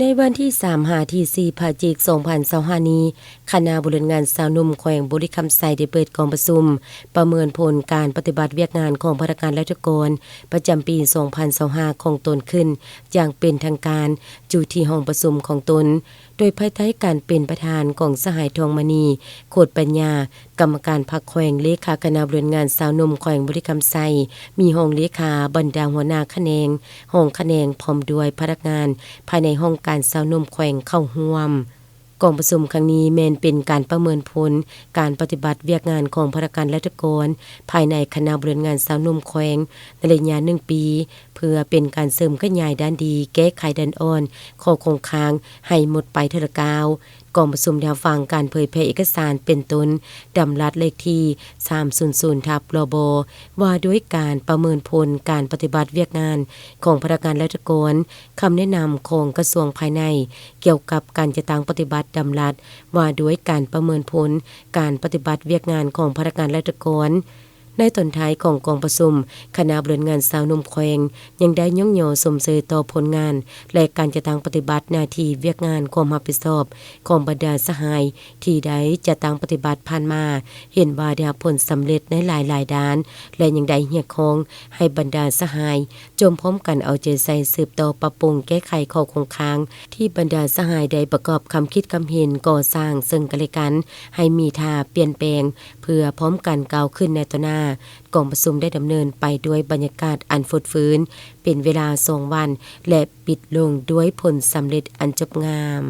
ໃນວັນທີສາມຫາທີສີ່ພະຈິກສອງພັນຊາວຫ້ານີ້, ຄະນະບໍລິຫານງານຊາວໜຸ່ມແຂວງບໍລິຄຳໄຊ ໄດ້ເປີດກອງປະຊຸມປະເມີນຜົນການປະຕິບັດວຽກງານຂອງພະນັກງານລັດຖະກອນປະຈຳປີສອງພັນຊາວຫ້າຂອງຕົນຂຶ້ນຢ່າງເປັນທາງການ ຢູ່ທີ່ຫ້ອງປະຊຸມຂອງຕົນ, ໂດຍພາຍໃຕ້ການເປັນປະທານຂອງສະຫາຍ ທອງມະນີ ໂຄດປັນຍາ, ກຳມະການພັກແຂວງ, ເລຂາຄະນະບໍລິຫານງານຊາວໜຸ່ມແຂວງບໍລິຄຳໄຊ, ມີຮອງເລຂາ, ບັນດາຫົວໜ້າຂະແໜງ, ຮອງຂະແໜງ ພ້ອມດ້ວຍພະນັກງານພາຍໃນຫ້ອງການຊາວໜຸ່ມແຂວງເຂົ້າຮ່ວມ. ກອງປະຊຸມຄັ້ງນີ້ແມ່ນເປັນການປະເມີນຜົນການປະຕິບັດວຽກງານຂອງພະນັກງານລັດຖະກອນພາຍໃນຄະນະບໍລິຫານງານຊາວໜຸ່ມແຂວງໃນໄລຍະໜຶ່ງປີ, ເພື່ອເປັນການເສີມຂະຫຍາຍດ້ານດີ, ແກ້ໄຂດ້ານອ່ອນ, ຂໍ້ຄົງຄ້າງໃຫ້ໝົດໄປເທື່ອລະກ້າວ. ກອງປະຊຸມໄດ້ຮັບຟັງການເຜີຍແຜ່ເອກະສານເປັນຕົ້ນດຳລັດເລກທີສາມສູນສູນທັບ ລບ ວ່າດ້ວຍການປະເມີນຜົນການປະຕິບັດວຽກງານຂອງພະນັກງານລັດຖະກອນ, ຄຳແນະນຳຂອງກະຊວງພາຍໃນກ່ຽວກັບການຈັດຕັ້ງປະຕິບັດດຳລັດວ່າດ້ວຍການປະເມີນຜົນການປະຕິບັດວຽກງານຂອງພະນັກງານລັດຖະກອນ. ໃນຕອນທ້າຍຂອງກອງປະຊຸມ, ຄະນະບໍລິຫານງານຊາວໜຸ່ມແຂວງຍັງໄດ້ຍ້ອງຍໍຊົມເຊີຍຕໍ່ຜົນງານ ແລະ ການຈັດຕັ້ງປະຕິບັດໜ້າທີ່ວຽກງານຄວາມຮັບຜິດຊອບຂອງບັນດາສະຫາຍທີ່ໄດ້ຈັດຕັ້ງປະຕິບັດຜ່ານມາ, ເຫັນວ່າໄດ້ຮັບຜົນສຳເລັດໃນຫຼາຍໆດ້ານ ແລະ ຍັງໄດ້ຮຽກຮ້ອງໃຫ້ບັນດາສະຫາຍຈົ່ມພ້ອມກັນເອົາໃຈໃສ່ສືບຕໍ່ປັບປຸງແກ້ໄຂຂໍ້ຄົງຄ້າງທີ່ບັນດາສະຫາຍໄດ້ປະກອບຄຳຄິດຄຳເຫັນກໍ່ສ້າງເຊິ່ງກັນແລະກັນໃຫ້ມີທ່າປ່ຽນແປງ ເພື່ອພ້ອມກັນກ້າວຂຶ້ນໃນຕໍ່ໜ້າ. ກອງປະຊຸມໄດ້ດຳເນີນໄປດ້ວຍບັນຍາກາດອັນຟົດຟື້ນເປັນເວລາສອງວັນ ແລະ ປິດລົງດ້ວຍຜົນສຳເລັດອັນຈົບງາມ.